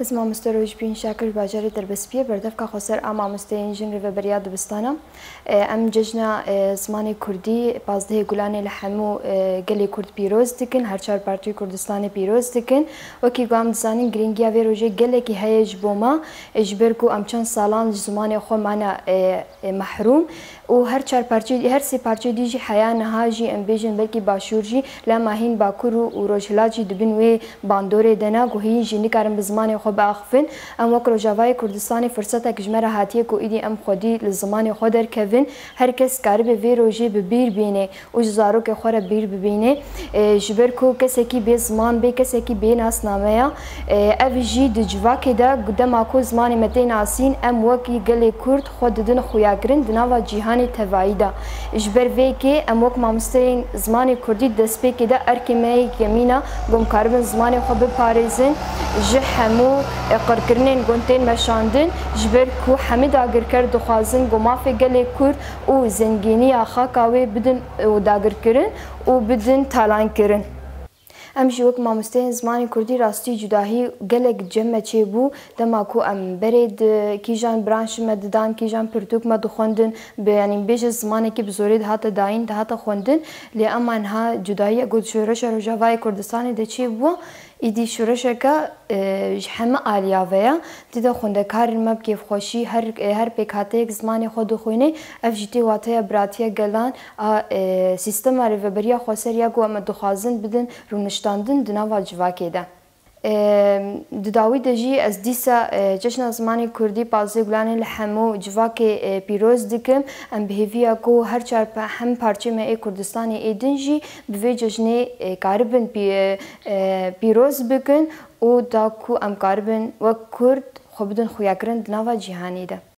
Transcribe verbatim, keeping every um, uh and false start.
Ez mamoste Rojbîn Şakir ji bajarê Dirbespiyê, berdevka xweser a mamosteyên jin rêveberiya dibistana. E, em cejna, e, zimanê kurdî pazdehê Gulanê li hemû, e, gelê kurd pîroz dikin, her çar parçeyê Kurdistanê pîroz dikin. Wekî ku em dizanin, girîngiya vê rojê gelekî heye ji bo me, e, ji ber ku em çend salan ji zimanê xwe mane, e, e, mehrûm. Û her çar parçeyê, her sê parçeyê dî jî heya niha jî, em bêjin belkî başûr jî, lema hîn bakur û, û rojhilat jî di bin wê bandorê de ne, ku hîn jî nikarin bi zimanê xwe biaxivin. Em wek Rojavayê Kurdistanê firsetek ji me re hatiye ku îdî em xwedî li zimanê xwe derkevin. Her kes karibe vê rojê bi bîr bîne û ji zarokê xwe re bîr bibîne. E, ji ber ku kesekî bê ziman bê, kesekî bê nasname ya. E, ev jî di civakê de, dema ku zimanê me tê nasîn, em wekî gelê kurd xwe didin xuyakirin di nava cîhanê tevayî de. Ji ber vê yekê em wek mamosteyên zimanê kurdî di destpêkê de erkê me yekemîn e, ku em karibin zimanê xwe biparêzin ji hemû, e, qirkirinên ku tên meşandin, ji ber ku hemî dagirker dixwazin ku mafê gelê kurd û zengîniya xaka wê bidin, e, dagirkirin û bidin talankirin. Em jî wek mamosteyên zimanê kurdî rastî cudahî gelek cem me çêbû, dema ku em berê di kîjan branşê me didan, kîjan pirtûk me dixwendin, bi, yanî bêje zimanekî bi zorê dihate dayîn, dihate xwendin, lê ema niha cudahiya ku di şoreşa Rojavayê Kurdistanê de çêbû, îdî şoreşeke, e, ji heme aliya ve ye. Tê de xwendekarên me bi kêfxweşî her, e, her pêkhateyek zimanê xwe dixwîne. Ev jî tê wateya biratiya gelan a, e, sîstema rêveberiya xweser ya ku em dixwazin bidin rûniştandin di nava civakê de. E, di dawî de jî ez dîsa, e, Cejna Zimanê Kurdî pazdeh Gulanê li hemû civakê, e, pîroz dikim. Em bi hêviya ku her çar pe-, hem parçeyê me ê Kurdistanê ê din jî bi vê cejnê, e, karibin pî-, e, e, pîroz bikin û da ku em karibin wek Kurd xwe bidin xuyakirin di nava cîhanê de.